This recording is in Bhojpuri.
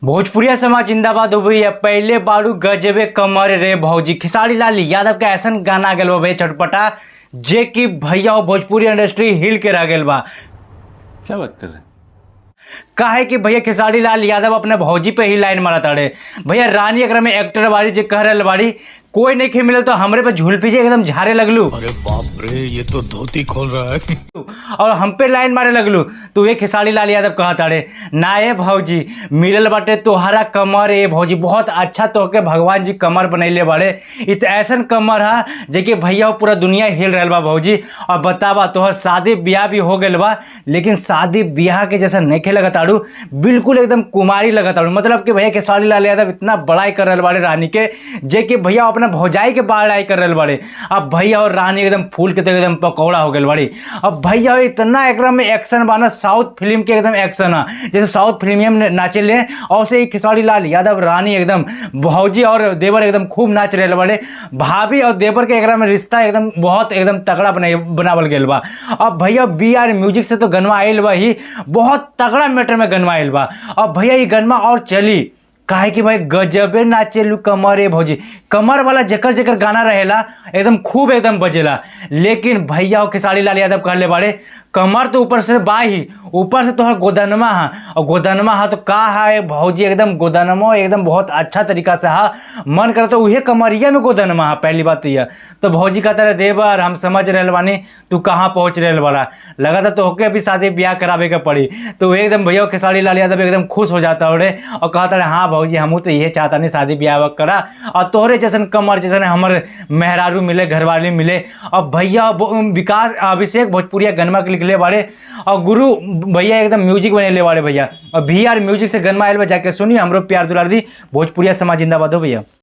भोजपुरिया समाज जिंदाबाद हो भैया। पहले बारू गजबे कमर रे भौजी, खेसारी लाल यादव के ऐसा गाना गल बा चटपटा जे कि भैया भोजपुरी इंडस्ट्री हिल के रह गल बा। क्या बात कर रहे हैं? काहे कि भैया खेसारी लाल यादव अपने भौजी पे ही लाइन मारा ताड़े। भैया रानी एकरा में एक्टर बारी जे कह रहा बारी कोई नहीं खे मिलल तो हमरे पे झुलपी जे एकदम झारे लगलू। अरे बाप रे, ये तो धोती खोल रहा है और हम पे लाइन मारे लगलू। तो ये खेसारी लाल यादव कहा ताड़े ना ए भौजी मिलल बाटे तोहरा कमर ए भौजी, बहुत अच्छा तोहके भगवान जी कमर बनैले बाड़े। इत ऐसन कमर है जे कि भैया पूरा दुनिया हिल रहा बा भौजी। और बताबा तोहर शादी ब्याह भी हो गया बा, लेकिन शादी ब्याह के जैसा नहीं लगताड़ू, बिल्कुल एकदम कुमारी लगताड़ू। मतलब कि भैया खेसारी लाल यादव इतना बड़ाई कर रहा बाड़े रानी के जे कि भैया अपना भौजाई के बड़ाई कर रहे बाड़े। अब भैया और रानी एकदम फूल के तो एकदम पकौड़ा हो गए बाड़ी। अब भैया इतना एकरा में एक्शन बा ना, साउथ फिल्म के एकदम एक्शन है, जैसे साउथ फिल्म में नाचे ले और से खेसारी लाल यादव रानी एकदम भौजी और देवर एकदम खूब नाच रहे बाड़े। भाभी और देवर के एकरा में रिश्ता एकदम बहुत एकदम तगड़ा बनावल गया बा। अब भैया बी आर म्यूजिक से तो गनवा आयल बा ही, बहुत तगड़ा मैटर में गनवा आयल बा। अब भैया ये गनवा और चली काहे कि भाई गजबे नाचेलू कमर ए भौजी, कमर वाला जकर जकर गाना रहेला एकदम खूब एकदम बजेला। लेकिन भैया खेसारी लाल यादव कहले बाड़े कमर तो ऊपर से बा ही, ऊपर से तोहर गोदनमा है, और गोदनमा हा तो का है भौजी एकदम गोदनमा एकदम बहुत अच्छा तरीका से हा, मन करता उहे कमरिया में गोदनमा हा। पहली बात तो यह तो भौजी कहता रहे देवर हम समझ रहे बानी तू कहाँ पहुँच रहे बड़ा, लगा था तो होके अभी शादी ब्याह करावे के पड़ी। तो एकदम भैया खेसारी लाल यादव एकदम खुश हो जाता रे और कहता रहे हाँ भौजी हमू तो ये चाहता नहीं शादी ब्याह करा और तोहरे जैसन कमर जैसन हमर मेहरारू मिले घरवाली मिले। और भैया विकास अभिषेक भोजपुरिया गनमा के लिखले बाड़े और गुरु भैया एकदम म्यूजिक बनेले बाड़े भैया। और बी आर म्यूजिक से गनमा आयल बा, जाके सुनी। हमरो प्यार दुलार दी। भोजपुरिया समाज जिंदाबाद हो भैया।